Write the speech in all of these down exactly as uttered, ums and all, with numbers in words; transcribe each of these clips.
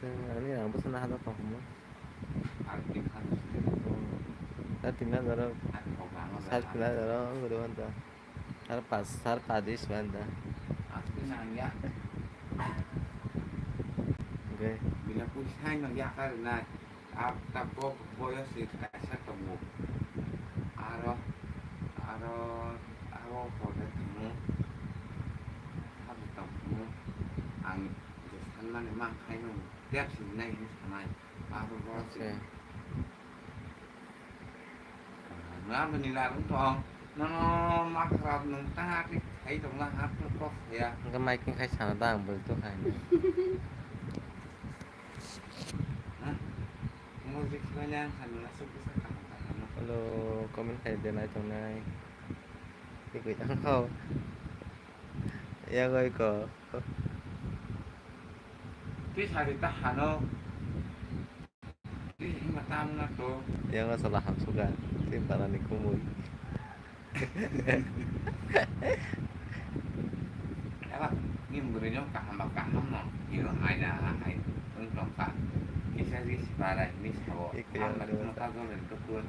Ani ang bwswk naha tong kha mo. Ar tin hajar. Hmm. Ar tin hajar o. Ar thok rang o sar tin hajar o, ang guri manta. Sar pas, sar pas is manta. Ar tin ang ya. Okay. Bila pui sai no ya kar na. Ab tabok boyos is kaisa tongo. Aro, aro, aro hode tongo. Abo tongo. Ang je sanmani mankhaino tep sinai hinwi sanai. Abo borok se. Okay. Nang nila rung tong. Nono makra nung tang ati khai tong na hap no kok ya. Hingke mic ni khai sana ta ang bwlwk to khai no. Ha? Mo je khai na ang khai na sok bwsa kaham kaham no. Hello, comment khai de nai tong nai. Twi koi tang kho. Ya goi ko. Twi sari ta hano. Twi hima tam na to. Yang asala hamsuka. Twi para ni kumui. Ela, ni bwrwi no kaham ba kaham no. Ino aina hai. Wng tong kha. Kisa ri sipara ni sabo. Iko yang hamna dua. Kuno ta jol ri to kun.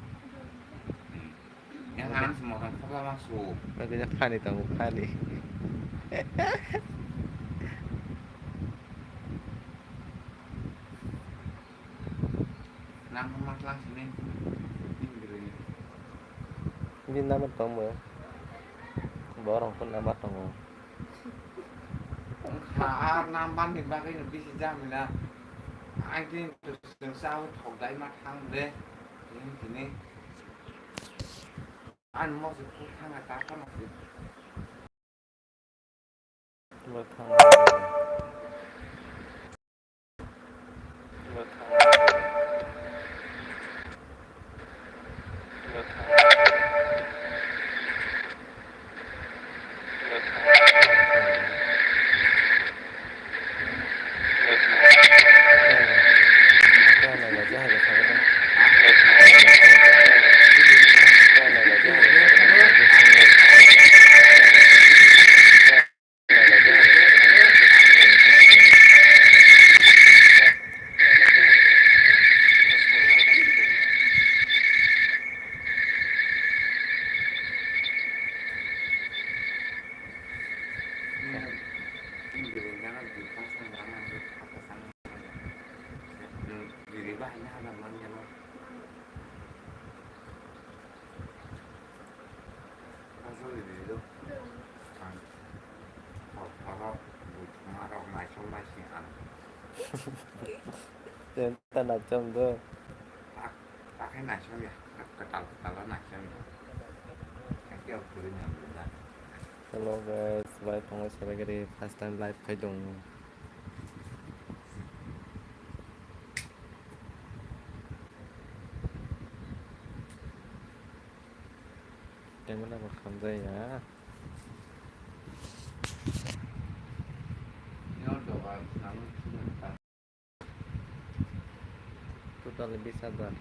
Hmm. Yang ang semua kan kau lah masuk. Kau kena funny tau, funny. Nang mas lang sini. Ini dulu ini. Ini nama tong mo. Borong pun nama tong mo. Kha ar nam ban ni bagwi no bisi jamila. Ang tin to seng sa thok dai ma thang de. Ini kini. Ang mo se thang ta ka ma se. Bo thang. Tenta nachom do. Hello guys, bai tongo Salagari, first time live khai tongo. Camera bo khamjaya. Total bis hajar.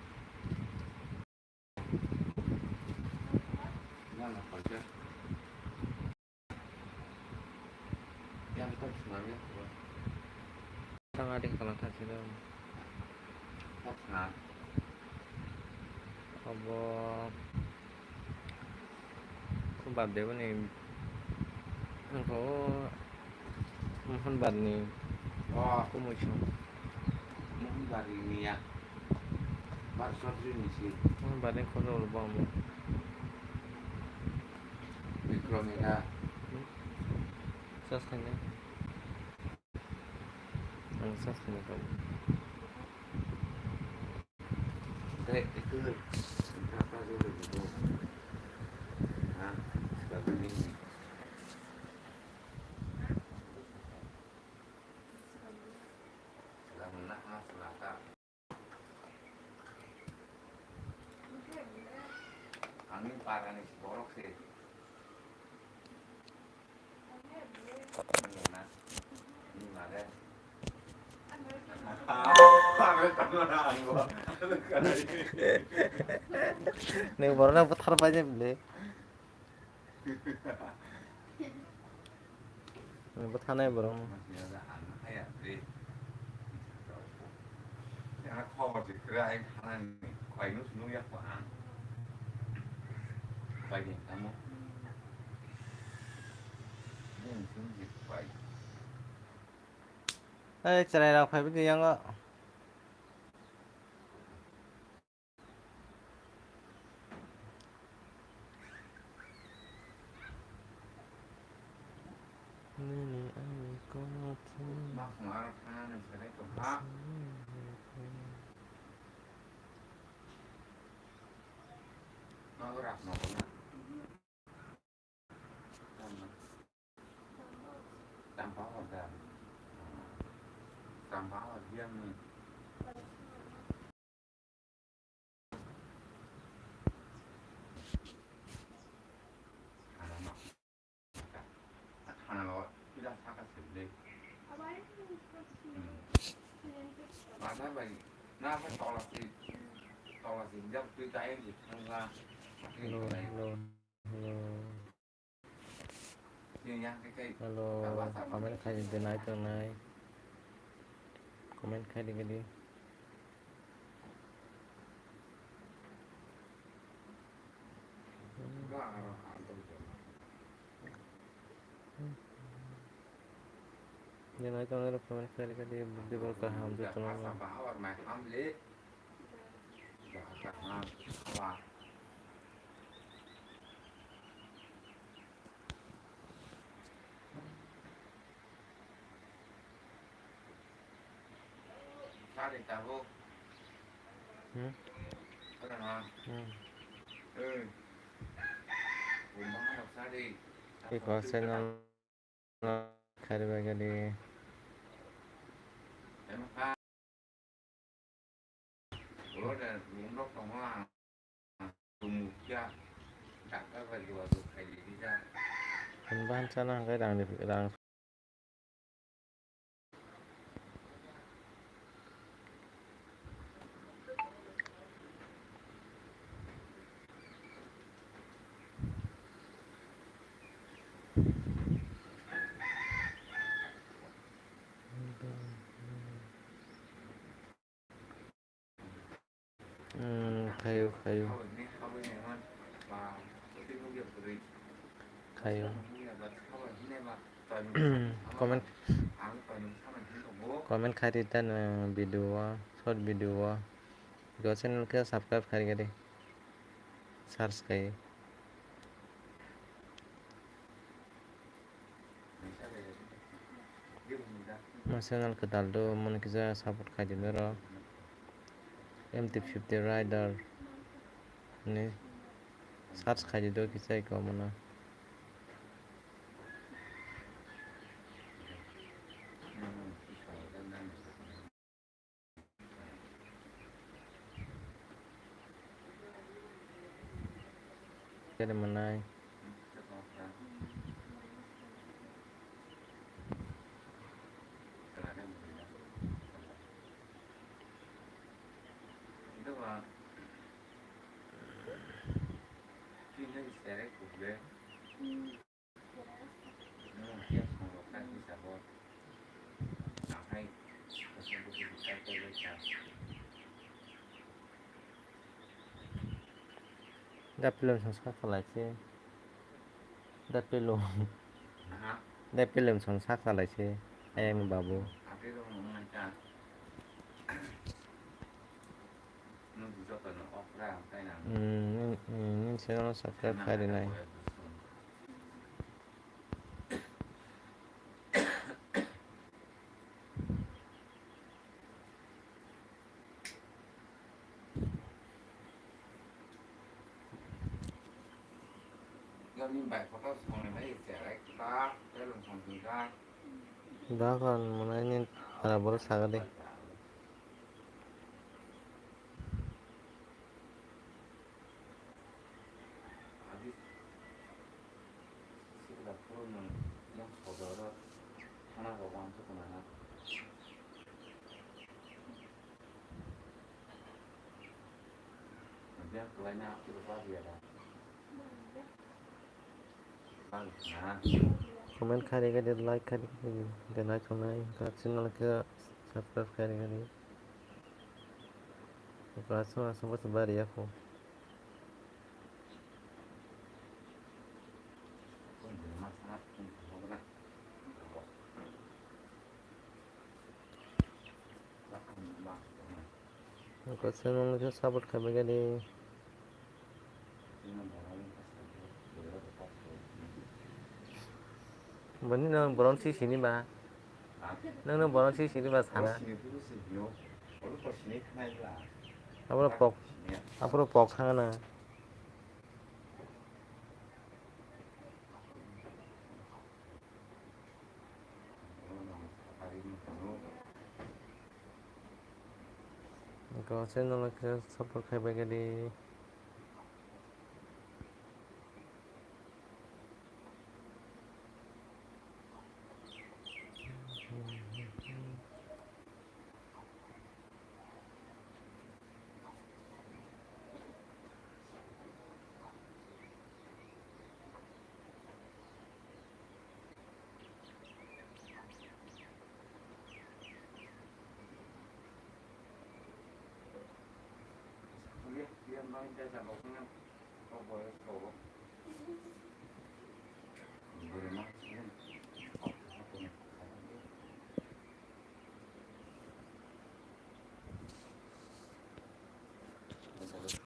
Tang adi kalang thang sini. Obo Bad de bani. Ang ko Mohon Bad ni. Oh. Kumui song. Mohon Bad ni ya. Bar Chaudhary ni si. Mohon Bad ni khoro ulo bang mo. Bikram ya. Sas kanya. Ang sas kanya kau. Dai, itu. Apa dulu gitu? Hah? Sekarang ini. Sekarang nak mas laka. Angin parani borok se. Nwng borokno bwthar pai de bwle. Nwng bwthanai borokno. Khobor se kwrwi ang thanani, khaino swnwi ya kho ang. Khaini tamo. Bini swnwi se khai. Ei, chwrairok phaibai di yango. Nini ani kotha. Hello, hello, hello. Hello, comment khai di, nai tongnai. Comment khai di, khai di. Nai tongnai rok comment khai di, khai di, buddi bol kaham jotono. Hmm? Hmm. Iko channel. Khairokbai gadi. Hwnba hansa no hwnkhai rang, rang. Hmm, khayo, khayo. Khayo. Comment, comment khai di ta no video o, short video o. Go channel khe subscribe khai di. Search khai. Mo channel kwtal do, moni kisa support khai di norok. M T fifty Rider ni search khai di do kisa iko mono. Kene manai. Da pilom song sak salai se. Da pilom. Da pilom song sak salai se. Ayang babu. Hmm, hmm, hmm, channel subscribe khai di nai. Dagon mane ni para boro saga de. Comment khai di, like khai di, de nai tongnai, channel khe subscribe khai di. Aswk aswk bwsa bari ya kho. Kosoi nungni khe support khaimani. Bini no borom si sini ba. Nang no borom si sini ba sana. Abro pok, abro pok thang na. Kosoi nungni khe support khaibai khe di.